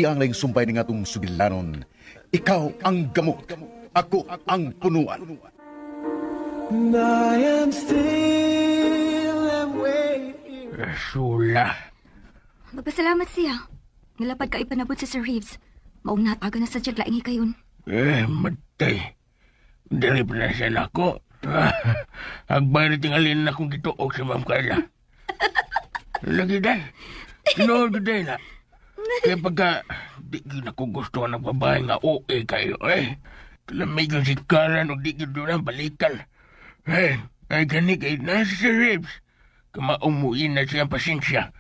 Di ang laing sumpay ni ngatong sugilanon. Ikaw ang gamot, ako ang punuan. And I am still and waiting. Sula. Magpasalamat siya. Nilapad ka ipanabot si Sir Reeves. Maong nataga na sa laing hikayon. Eh, matay. Dali pa na siya nako. Agbay na tingalin na akong gituok sa Ma'am Carla. Lagi day. Tinuod ko day na. Kaya pagka di gyud ako gusto ng babae nga OA kayo eh. Lamig yung sikaran o di gyud doon ang balikan. Eh, ay gani kay na si Sir Reeves. Kamaumuin na siya ang pasensya.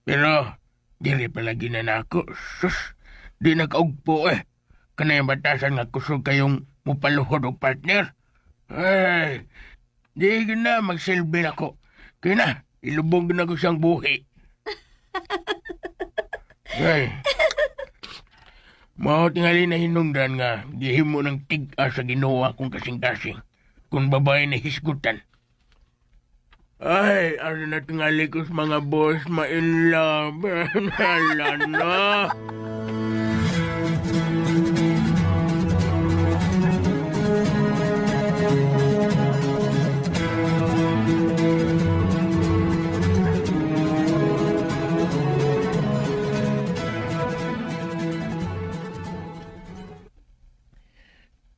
Pero, dili palagi na nako. Sus, di nakaugpo eh. Kanay batasan nga kusog kayong mupaluhod og partner. Ay, di gyud na magsilbi nako. Kaya na, ilubog na ko siyang buhi. Ay, mao tingali na hinungdan nga gihimo ng tig-a sa Ginoo akong kasing-kasing kung babae na hisgutan. Ay, ano na tingali ko sa mga boss, ma-in love. Hala na.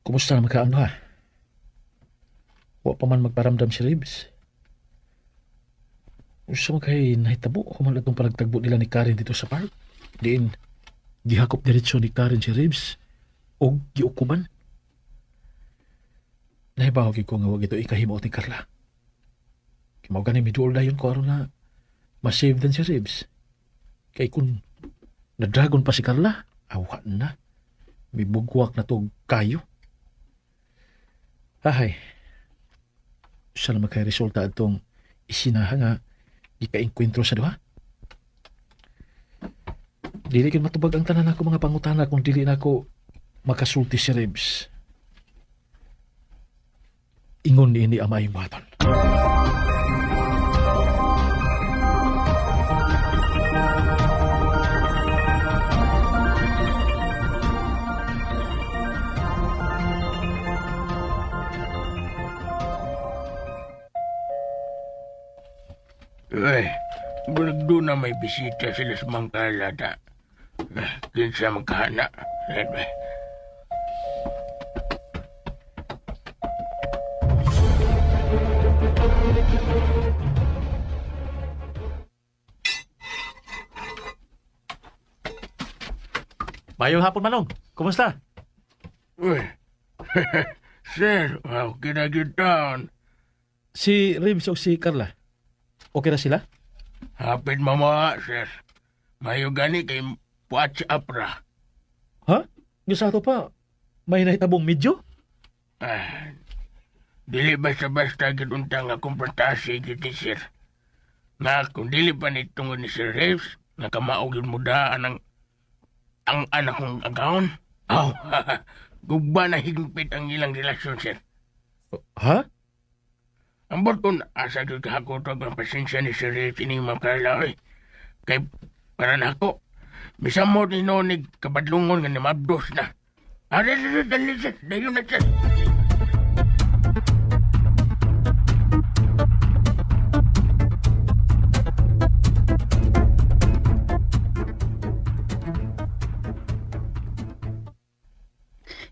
Kumusta naman ka ang ha? Wa pa man magparamdam si Ribs. Usa man kay nahitabo human atong palagtagbo nila ni Karen dito sa park. Diin, gihakop diretso ni Karen si Ribs og giukuban. Nahibaw gyud ko nga wag ito ikahimuot ni Carla. Kay mao gani miduol dayon ko aron na ma-save din si Ribs. Kay kung nadragon pa si Carla, awa na. Mibugwak na to kayo. Ahay, siya naman kay resulta atong isinaha nga gikaengkwentro sa duha. Dili gyud matubag ang tanan ako mga pangutana kung dili na ako makasulti si Ribs. Ingon niini ang maayong buhaton. Ay, bulag doon na may bisita sila sa Ma'am Carla ta. Eh, kinsa magkahana. Eh, eh. Mayong hapon, Manong. Kumusta? Uy, sir, wow, kinagitan. Si Ribs o si Carla? Okay na sila? Hapit mama, sir. Mayo gani kay watch up ra. Ha? Gusto ato pa, may nahitabong medyo? Ah, dili basta-basta gid unta nga kumpertasi gid ni sir. Nga kung dili pa ni tungod ni Sir Reeves, nga kamao gid mo daan ang anak kong agawon. Aw, gugba na higpit ang ilang relasyon, sir. Ha? Ambot kung asa gyud kahakot ang pasensya ni Sir Reeves ini Ma'am Carla oy. Kay para nako, bisan mo ni nonig kabadlungon nga nimabdos na. Ah, dali, dali, dali, sir. Dayon na, sir.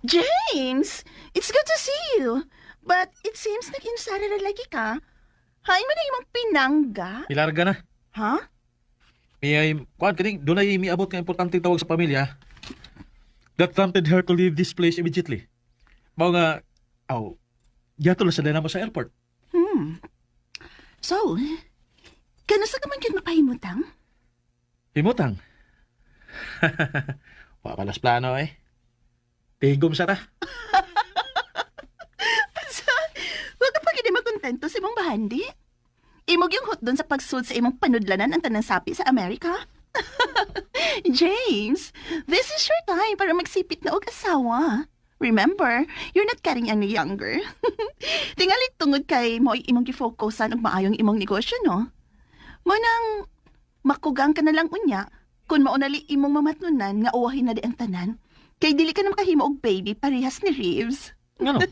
James, it's good to see you. But it seems nag-insara na lagi ka. Hain mo na imong pinangga? Milarga na. Ha? May, kuan kaning, doon ay miabot nga importante tawag sa pamilya that prompted her to leave this place immediately. Mao nga, aw, giato lang sa mo sa airport. So, kanusa ka man gyud mapahimutang? Himutang. Wa palas plano eh. Tigom sa ta. Sa, wag ka pa gid makontento sa imong bahandi. Imog yung hot doon sa pagsud sa imong panudlanan ang tanang sapi sa Amerika. James, this is your time para magsipit na og asawa. Remember, you're not getting any younger. Tingali tungod kay mo imong gifocusan og maayong imong negosyo, no? Mo nang makugang ka na lang unya, Kung maunali imong mamatnunan nga uwahin na di ang tanan, kay dili ka na makahimo og baby parehas ni Reeves. Ngano?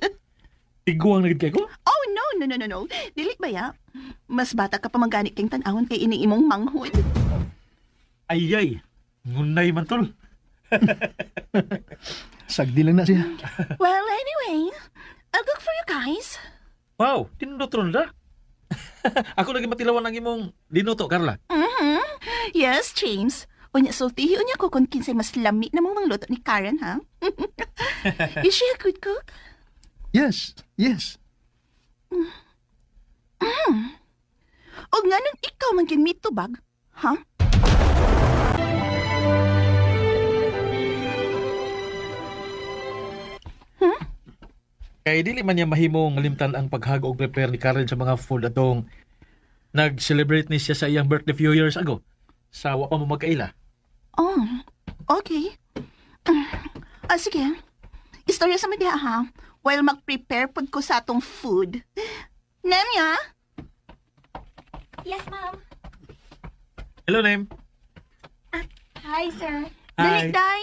Tiguang na gid kay ko? Oh, no, no, no, no, no. Dili ba ya? Mas bata ka pa manggani kang tan-awon kay ining imong manghod. Ayay, ngunay man tol. Sagdi lang na siya. Well, anyway, I'll cook for you guys. Wow, tinudot ron ra. Ako lagi matilawan ang imong linuto, Carla. Mhm. Yes, James. Unya sultihi unya ko kung kinsay mas lami na mong mangluto ni Karen, ha? Is she a good cook? Yes. O nganong ikaw man gyud mitubag, ha? Kay dili man niya mahimong limtan ang paghago og prepare ni Karen sa mga food atong nag-celebrate ni siya sa iyang birthday few years ago. Sa wa pa mo magkaila. Oh, okay. Ah, sige. Istorya sa mga ha. While mag-prepare pod ko sa atong food. Nemya? Yes, ma'am. Hello, Nem. Hi, sir. Dali, day.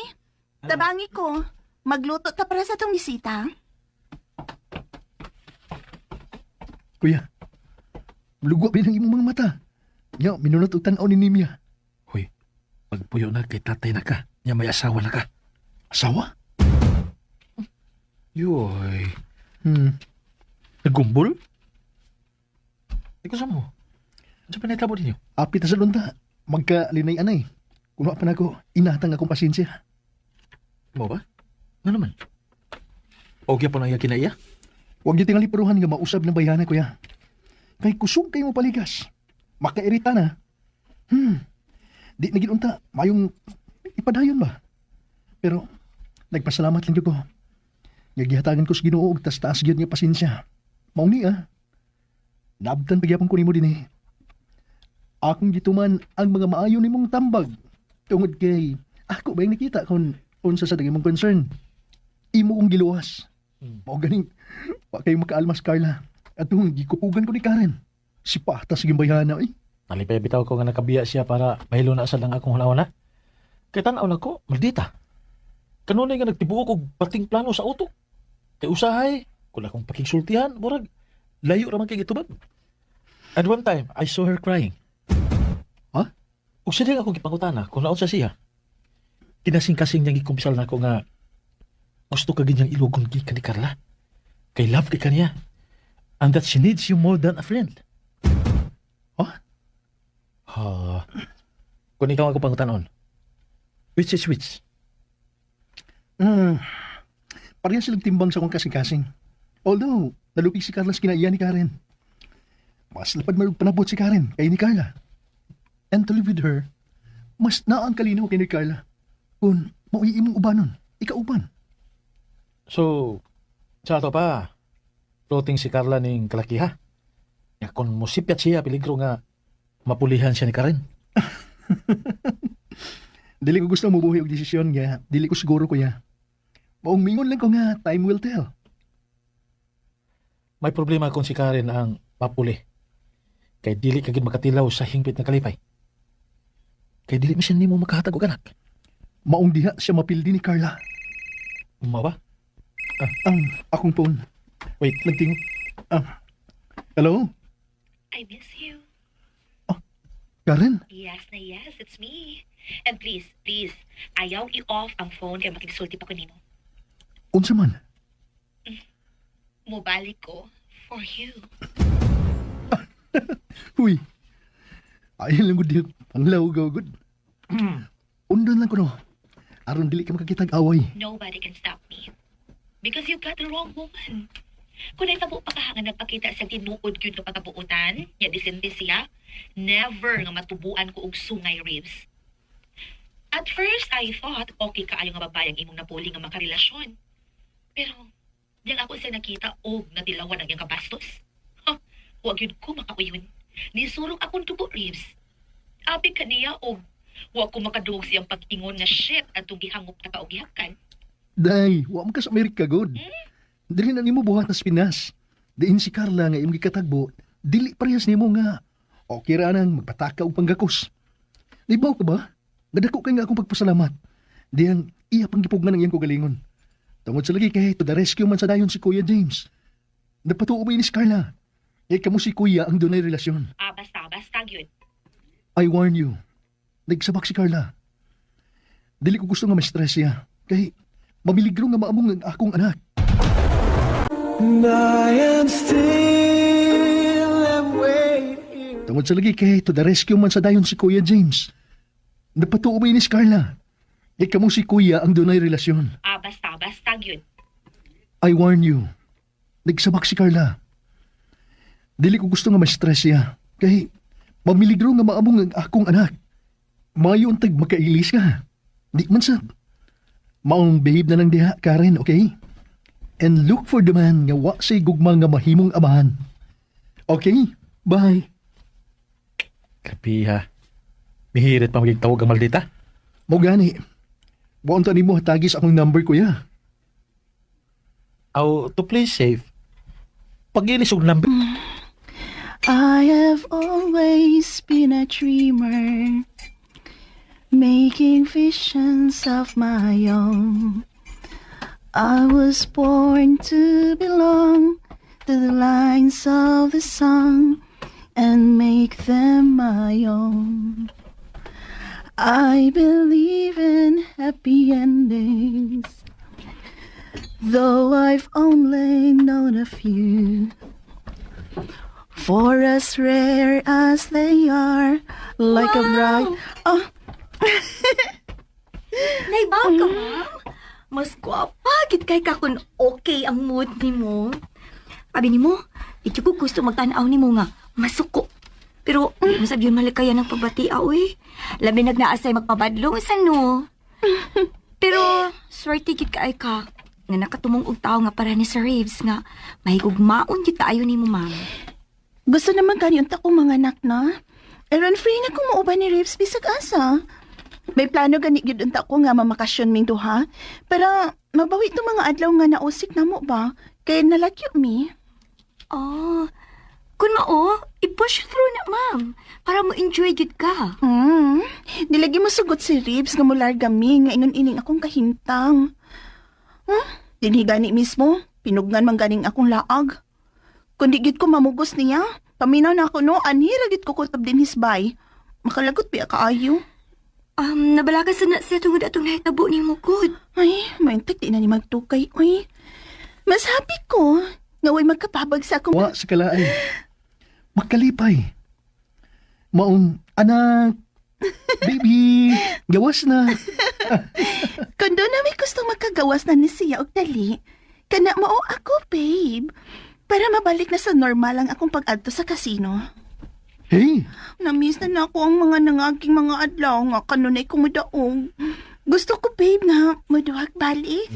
Tabangi ko. Magluto ta para sa atong bisita. Kuya, lugwa ba ang imong mga mata? Nya, minunot og tan-aw ni Nimia. Hoy, pagpuyo na kay tatay na ka. Nya may asawa na ka. Asawa? Yoy. Nagumbol? Di ko sa mo. Ano pa nahitabo ninyo? Apit na sa lunta. Magkalinay anay. Kung wa pa nako, inatang akong pasensya. Mo ba? Nga naman. Okay po na iya kinaiya? Huwag niyo tingali paruhan nga mausab ng bayana, kuya. Kay kusog kayo mo paligas. Makairita na. Di na unta, mayong ipadayon ba? Pero, nagpasalamat lang gyud ko. Nga gihatagan ko sa Ginoo og tas-taas gyud nga pasensya. Mao ni ah. Nabtan pagyapon ko nimo dinhi. Akong gituman ang mga maayo nimong tambag. Tungod kay ako ba yung nakita kung unsa sa imong concern. Imo kong giluwas. Mao ganing wa kayo makaalmas, Carla. At kung gikupugan ko ni Karen. Si Pata sa gimbayana eh. Nalipay bitaw ko nga nakabiya siya para mahilo na sa lang akong hunaon na. Kay tan-aw na ko, maldita. Kanunay nga nagtibuok og bating plano sa utok. Kay usahay, kung akong pakigsultihan, murag, layo ra man kay gitubag. And one time, I saw her crying. Ha? Ug siya akong gipangutana kung naunsa siya. Kinasing-kasing niyang gikumpisal nako nga gusto ka ganyang ilugon gikan ni Carla. Kay love kay kaniya. And that she needs you more than a friend. Ha? Ha. Kung ikaw ako pangutanon, which is which? Parehas silang timbang sa akong kasing-kasing. Although, nalupig si Carla sa kinaiya ni Karen. Mas lapad marug panabot si Karen kay ni Carla. And to live with her, mas naang kalinaw kay ni Carla. Kung mauyi imong ubanon, ikauban. So, sa ato pa, floating si Carla ning kalakiha. Ya, kung musipyat siya, peligro nga mapulihan siya ni Karen. Dili ko gusto mubuhi og desisyon nga, dili ko siguro, kuya. Maong mingon lang ko nga, time will tell. May problema kung si Karen ang mapuli. Kay dili ka gid makatilaw sa hingpit nga kalipay. Kay dili man siya nimo makahatag og anak. Maong diha siya mapildi ni Carla. Mao ba? Ang akong phone. Wait. Nagtingog. Ah. Hello? I miss you. Karen? Yes na yes, it's me. And please, please, ayaw i-off ang phone kay makigsulti pa ko nimo. Unsa man? Mubalik ko for you. Huy. Ay lang gud panglaw gud. Undon lang ko no. Aron dili ka makakitag away. Nobody can stop me. Because you got the wrong woman. Kung nahitabo pa ka nga nagpakita sa tinuod gyud nga pagkabuotan, nya disente siya, never nga matubuan ko og sungay, Reeves. At first, I thought okay kaayo nga babae ang imong napuli nga makarelasyon. Pero, diyang ako siya nakita og natilawan ang iyang kabastos. Ha, wa gyud ko makauyon. Nisurok akong dugo, Reeves. Abi ka niya og wa ko makadungog siyang pag-ingon nga shit atong gihangop ta ka og gihakan. Day, wa man ka sa Amerika gud. Dili na nimo buhat sa Pinas. Diin si Carla nga imong gikatagbo, dili parehas nimo nga okay ra nang magpataka og panggakos. Libaw ka ba? Nga dako kay nga akong pagpasalamat. Diyang iya pang gipugnan ang iyang kagalingon. Tungod sa lagi kay to the rescue man sa dayon si Kuya James. Napatuo ba ni si Carla? Kay kamo si Kuya ang dunay relasyon. Ah, basta, basta gyud. I warn you. Nagsabak si Carla. Dili ko gusto nga ma-stress siya. Kay mamiligro nga maamong ang akong anak. Tungod sa lagi kay to the rescue man sa dayon si Kuya James. Napatuo ba ni si Carla? Kay kamo si Kuya ang dunay relasyon. Ah, basta, basta gyud. I warn you. Nagsabak si Carla. Dili ko gusto nga ma-stress siya. Kay mamiligro nga maamong ang akong anak. Mayo untag makailis ka. Di man sa. Maong behave na lang diha, Karen, okay? And look for the man nga wa say gugma nga mahimong amahan. Okay? Bye. Grabe ha. Mihirit pa maging tawag ang maldita. Mo gani. Wa unta nimo hatagis akong number, kuya. Aw, to play safe, pagilis og number. I have always been a dreamer, making visions of my own. I was born to belong to the lines of the song and make them my own. I believe in happy endings, though I've only known a few. For as rare as they are, like a bright. Oh, Naibaw ka, ma'am. Mas gwapa gid kay ka kung okay ang mood nimo. Abi nimo, di ko gusto magtan-aw nimo nga masuko. Pero di mo sabihin malikayan ng pagbatia, uy. Labi nagnaasay magpabadlong sa no. Pero swerte gid kaay ka nga nakatumong og tawo nga para ni Sir Reeves nga mahigugmaon gid kaayo nimo, ma'am. Gusto naman kani unta kong mga anak na. Aron free na kung mauban ni Reeves bisag asa. May plano gani gyud unta ko nga mamakasyon ming duha. Pero mabawi tong mga adlaw nga nausik namo ba? Kay nalagyo mi. Oh, kun mao, i-push through na, ma'am, para mo enjoy gid ka. Nilagi mo sugot si Reeves nga mularga mi nga ingon ining akong kahimtang. Dinhi gani mismo, pinugnan man ganing akong laag. Kundi gid ko mamugos niya. Paminaw na ako no, anhi ra gid ko kutob din hisbay. Makalagot biya kaayo. Nabalaga sa na siya tungod atong nahitabo nimo gud. Ay, maintik di na ni magtukay, uy. Mas happy ko nga way magkapabag sa akong. Wa sa kalaay. Makalipay. Maong anak, baby, gawas na. Kung doon na may gustong magkagawas na ni siya og dali, kana mao ako, babe. Para mabalik na sa normal ang akong pag-adto sa kasino. Hey, Namiss na nako ang mga nangaging mga adlaw nga kanunay ko mudaog. Gusto ko, babe, nga muduhag balik.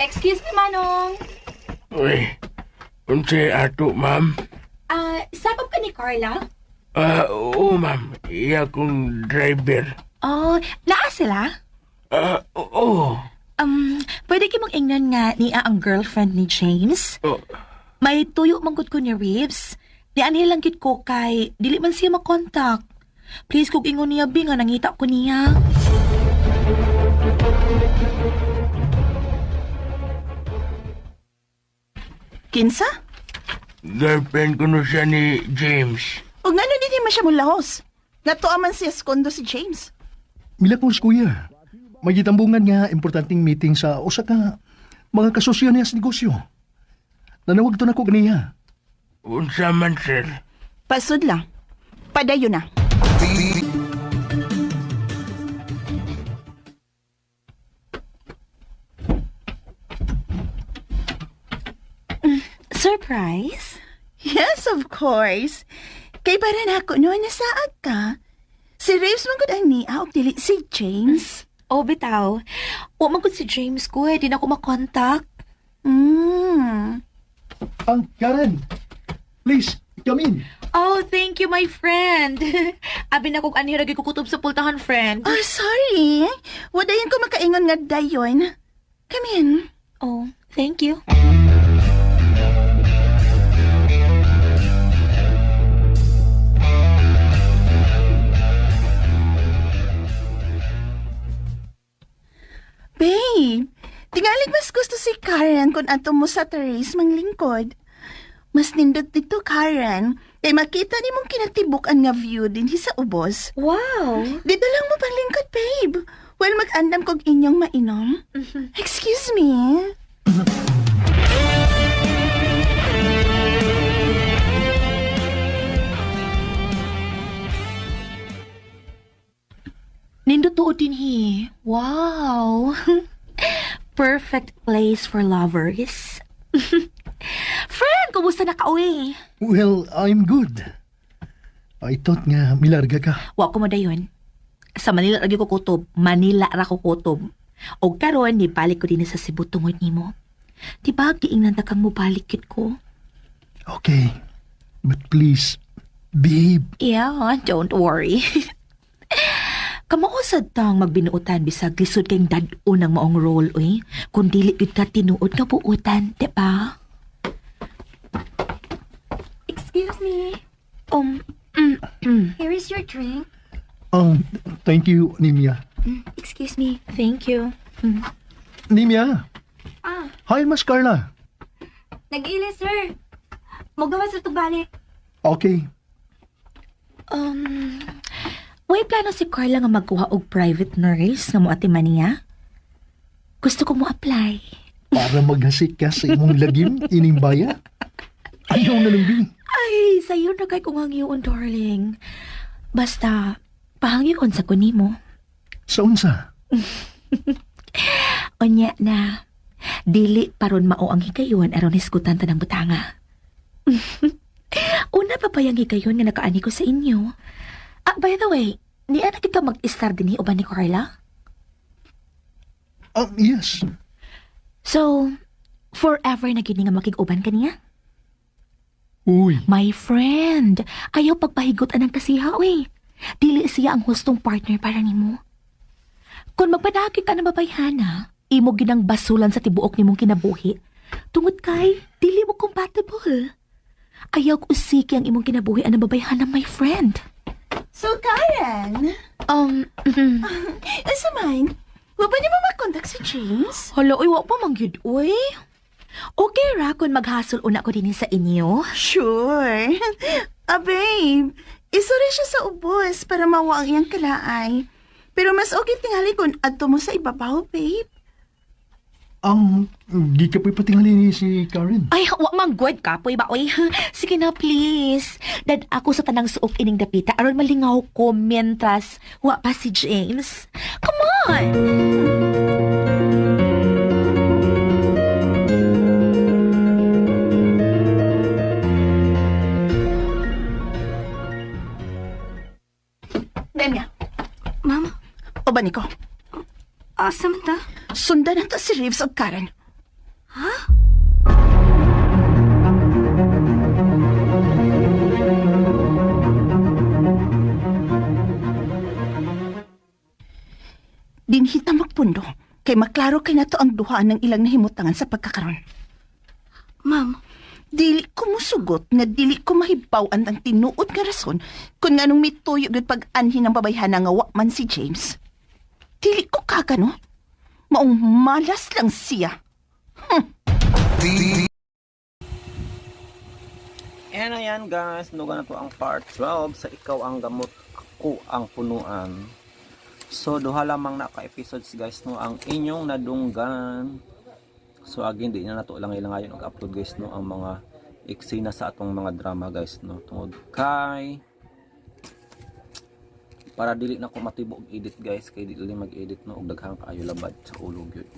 Excuse me, Manong. Uy, unsay ato, ma'am? Ah, sabab ka ni Carla? Ah, oo, ma'am. Iya kong driver. Oh, naa sila? Ah, oo. Pwede ka mong ingnan nga niya ang girlfriend ni James? Oh, May tuyo manggod ko ni Reeves. Di anhi lang gid ko kay dili man siya makontak. Please kog ingon niya bi nga nangita ko niya. Kinsa? Girlfriend ko no siya ni James. O nga no, di man siya mulahos. Natuwa man siya sa kondo si James. Mila po si kuya. May gitambungan nga importanteng meeting sa usa ka mga kasosyo niya sa negosyo. Nanawag to na ko ganiya. Unsa man, sir? Pasudla. Padayon na. Surprise? Yes, of course. Kay para na ako no, nasaag ka. Si Reeves man gud ang niya og dili si James. Oh, bitaw. Wa man gud si James ko eh, di na ko makontak. Ang Karen, please, come in. Oh, thank you, my friend. Abi na kog anhi ra gyud ko kutob sa pultahan, friend. Oh, sorry. Wadayon ko makaingon nga dayon. Come in. Oh, thank you. Babe, tingalig mas gusto si Karen kung ato mo sa terrace manglingkod. Mas nindot dito, Karen. Kay makita ni mong kinatibuk-an nga view din sa ubos. Wow. Dito lang mo panglingkod, babe. Well, mag-andam kog inyong mainom. Excuse me. Nindot tuod din hi. Wow. Perfect place for lovers. Friend, kumusta na ka uy? Well, I'm good. I thought nga milarga ka. Wa ko mo dayon. Sa Manila lagi ko kutob, Manila ra ko kutob. Og karon nibalik ko dinhi sa Cebu tungod nimo. Di ba giingnan ta kang mobalik gid ko? Okay, but please, behave. Yeah, don't worry. Kamao sad tang magbinuotan bisag lisod kayong dad-on ang maong role uy. Kung dili gyud ka tinuod nga buotan, di ba? Excuse me. Here is your drink. Thank you, Nimia. Excuse me. Thank you. Nimia! Ah. Hi, Mas Carla. Nag-ili, sir. Magawa sa tugbalik. Okay. Way plano si Carla nga magkuha og private nurse nga moatiman niya? Gusto ko mo apply. Para maghasik ka sa imong lagim, ining baya. Ayaw na lang, Bi. Ay, sayo na kay kung hangyoon, darling. Basta, pahangyoon sa kunimo. Sa unsa? Onya na, dili paron mao ang higayon aron hisgutan ta ng butanga. Una pa pa yung higayon nga nakaani ko sa inyo. Ah, by the way, niya na kita mag-istar din uban ni Carla? Yes. So, forever na gid ni nga makig-uban kaniya? Uy, My friend, ayaw pagpahigot anang kasiha, uy. Dili siya ang hustong partner para nimo. Kung magpadaki ka ng babayhana, imo ginang basulan sa tibuok nimong kinabuhi. Tungod kay, dili mo compatible. Ayaw ko usiki ang imong kinabuhi ang babayhana, my friend. So, Karen, asa man? Wa ba niyo makontak si James? Hala, uy, wa pa man gyud, uy. Okay ra kung maghasol una ko din sa inyo. Sure. Ah, babe, isuri siya sa ubos para mawa ang iyang kalaay. Pero mas okay tingali kung adto mo sa ibabaw, babe. Di ka po'y patingali ni si Karen. Ay, wa man good kapoy ba oy. Sige na please. Dad ako sa tanang suok ining dapita aron malingaw ko mientras wa pa si James. Come on. Demya, Ma'am, uban ko. asa man ta? Sundan na to si Reeves og Karen. Ha? Dinhita magpundo kay maklaro kay nato ang duha ng ilang nahimutangan sa pagkakaron. Ma'am, Dili ko musugot nga dili ko mahibaw-an ang tinuod nga rason kung nganong mituyo gyud pag-anhin ng babayhana nga wa man si James. Dili ko kagano. Maong malas lang siya. And ayan guys, nuga na to ang part 12 sa Ikaw ang Gamot, Ako ang Punuan. So duha lamang na ka episodes guys no ang inyong nadunggan. So again di na nato lang ilangayon og upload guys no ang mga eksena sa atong mga drama guys no tungod kay para dili na ko matibo og edit guys kay dili mag-edit no og daghang kaayo labad sa ulo gyud.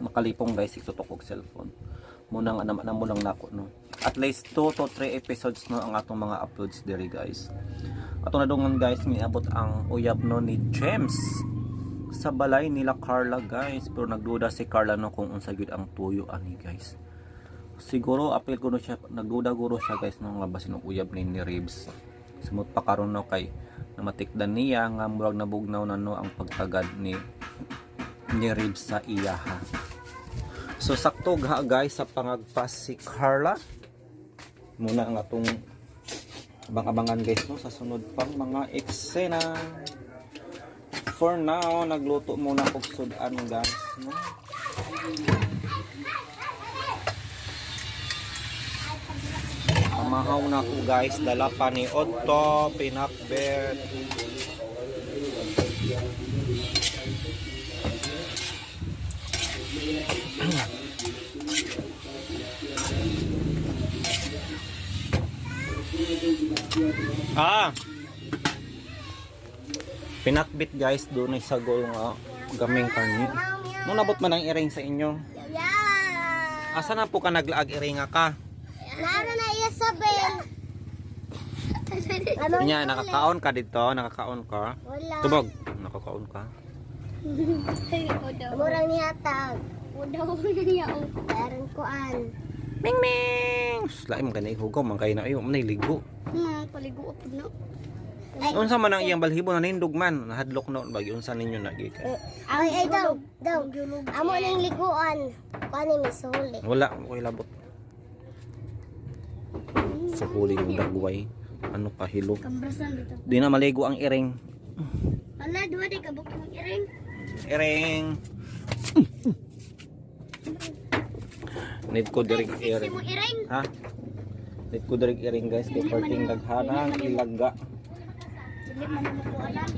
Makalipong guys itutok og cellphone munang anam anam mo lang nako no at least 2 to 3 episodes no ang atong mga uploads diri guys. Ato na dungan guys, miabot ang uyab no ni James. Sa balay nila Carla, guys. Pero nagduda si Carla no kung unsa gyud ang tuyo ani, guys. Siguro apil kuno siya, nagduda guro siya, guys, no, nga basin og uyab ni Ribs. Sumot pa karon no kay namatikdan niya nga murag nabugnaw na no ang pagtagad ni Ribs sa iyaha. So sakto ga, guys, sa pangagpas si Carla. Muna ang atong abang-abangan, guys, no, sa sunod pang mga eksena. For now, nagluto muna kog sudan, guys, no. Pamahaw na ko, guys, dala pa ni Otto, pinakbet. Ah. Pinakbit, guys, doon ay sagol nga gaming karni. No nabot man ang iring sa inyo. Yeah. Asa na po ka naglaag iringa ka? Nara na Isabel. Ano? Nya nakakaon ka dito, nakakaon ka. Wala. Tubog, nakakaon ka. Murang nihatag. Udaw niya o. Meron kuan. Ming ming. Lain man kay hugaw man kay na ayo man ligo. Paligo po no. Unsa man ang iyang balhibo nanindog man, nahadlok noon bagi unsa ninyo na gikan. Ay, ay, daw, daw. Amo nang liguan. Kuan ni misuli. Wala ko labot. Sa huli yung dagway. Ano ka hilo? Kambrasan dito. Di na maligo ang iring. Ala, duwa di kabuk ng iring. Iring. Need ko dirig iring. Mo iring. Ha? Need ko dirig iring, guys, kay parting daghanang ilaga. Dili man mo ko alam.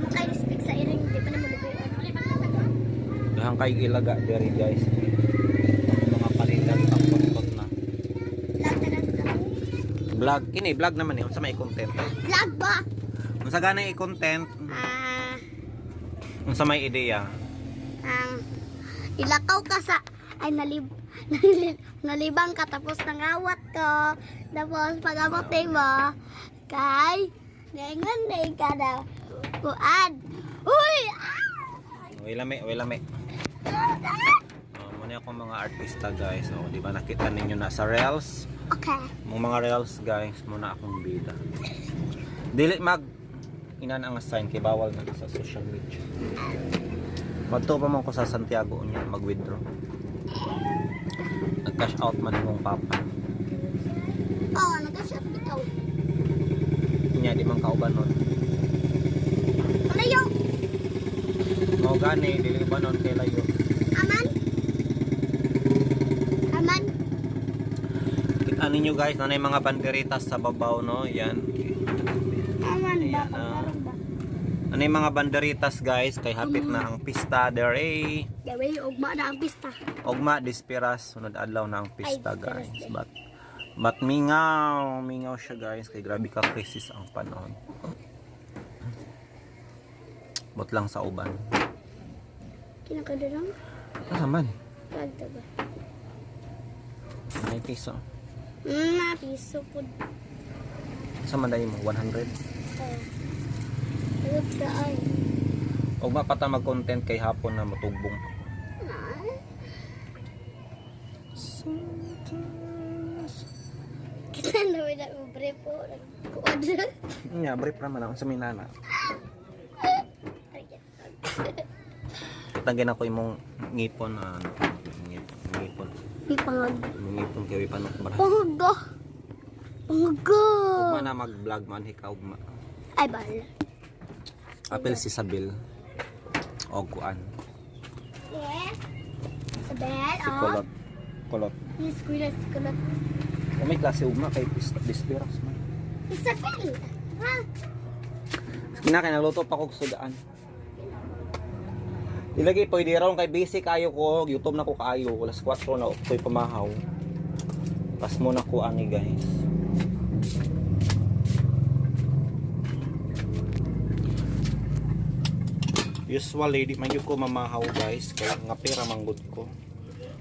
Maka-respect sa iring, di pa naman liguan. Dahang kay ilaga diri, guys. Ang mga palindan pang pot na. Vlog na lang. Vlog kini, vlog naman eh unsa may content? Vlog ba? Unsa gani i-content? Ah, Unsa may ideya? ang ilakaw ka sa ay nalib nalibang ka tapos nangawat ko tapos pag-abot mo kay ningon din ka na kuan uy ah! Way lami, way lami. Oh, muna ako mga artista, guys. Oh, di ba nakita ninyo na sa Reels? Okay. Mga mga Reels, guys, muna akong bida. Dili mag inan ang sign kay bawal na sa social media. Madto pa man ko sa Santiago unya mag-withdraw. Nag-cash out man imong papa. Oh, nag-shot bitaw. Unya di man kauban nun. Layo. Mao gani dili ubanon kay layo. Aman. Aman. Kita ninyo, guys, nanay mga banderitas sa babaw no. Yan. Aman ba? Ayan, ah. Ano yung mga banderitas, guys, kay hapit na ang pista dere. Gawi ugma na ang pista. Ugma dispiras, sunod adlaw na ang pista, Ay, guys. disperas. But mingaw, mingaw siya, guys, kay grabe ka crisis ang panahon. But lang sa uban. Kinakadarang Asa man? pagta ba? May piso. Na piso pud. Asa man dai mo 100. Oh. Ayot ka ay. Ugma pa ta mag-content kay hapon na matugbong pa ko. Kita na wala mo bre po. Nagkuan. Nya, brief ra man ako sa may nana. Tangin ako imong ngipon na ano, ngipon, ngipon. Di pangag. Imong ngipon kay panok bara. Pangag. Pangag. Ugma na mag-vlog man hikaw ugma. Ay bala. Apel si Sabil. O kuan. Yeah. Isabel, Si oh. Kulot. Kulot. Miss Kuya, si Kulot. O may klase ugma kay Dispiras man. Isabel! Ha? Kina kay nagluto pa kog sudaan. Ilagay pwede raw kay basic ayo ko, YouTube na ko kaayo, alas 4 na ko'y pamahaw. Pas mo na ko ani, guys. Usually di man gyud ko mamahaw, guys, kay nga pera manggod ko.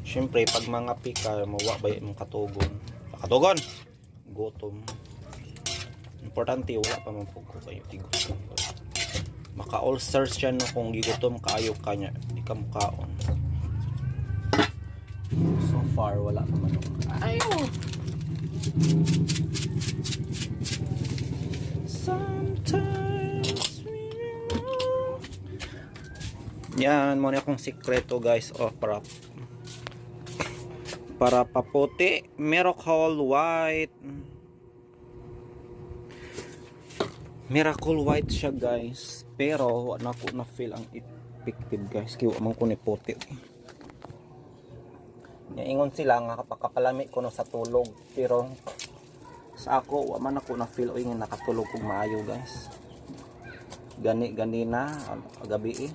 Syempre pag mga ka mawa ba imong katugon. Katugon. Gutom. Importante wala pa man pud ko kayo tigutom. Maka-ulcer siya no kung gigutom kaayo ka niya, di ka mukaon. So far wala pa man. Ayo. Sometimes yan, mo na akong sikreto, guys, oh, para para paputi, Miracle White. Miracle White siya, guys. Pero wala ko na feel ang effective, guys, kay wa man ko ni puti. Niingon sila nga kapakapalami ko no sa tulog, pero sa ako wa man ako na feel oy nga nakatulog kog maayo, guys. Gani ganina gabi eh.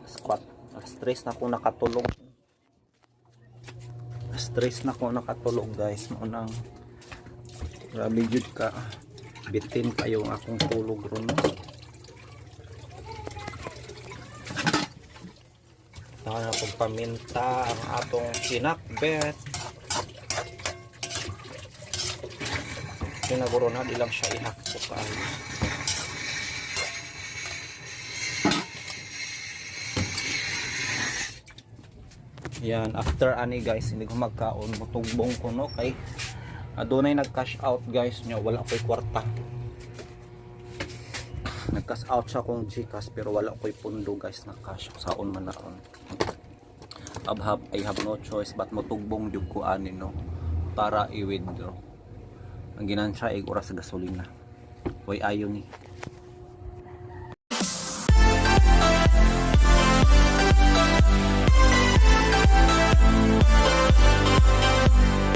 Squat stress na ako nakatulog. Stress na ako nakatulog, guys, mao nang grabe jud ka bitin kayo ang akong tulog ron, no? Saka na pong paminta ang atong pinakbet. Pinaguro na, di lang siya ihakpo kayo. Yan, after ani guys, hindi ko magkaon, mutugbong ko no kay adunay nag-cash out, guys, nya wala ko'y kwarta. Nag-cash out siya kong GCash pero wala ko'y pundo, guys, na cash saon man naon. Abhab, I have no choice but mutugbong jud ko ani no para i-withdraw. Ang ginansya ay oras sa gasolina. Way ayo ni.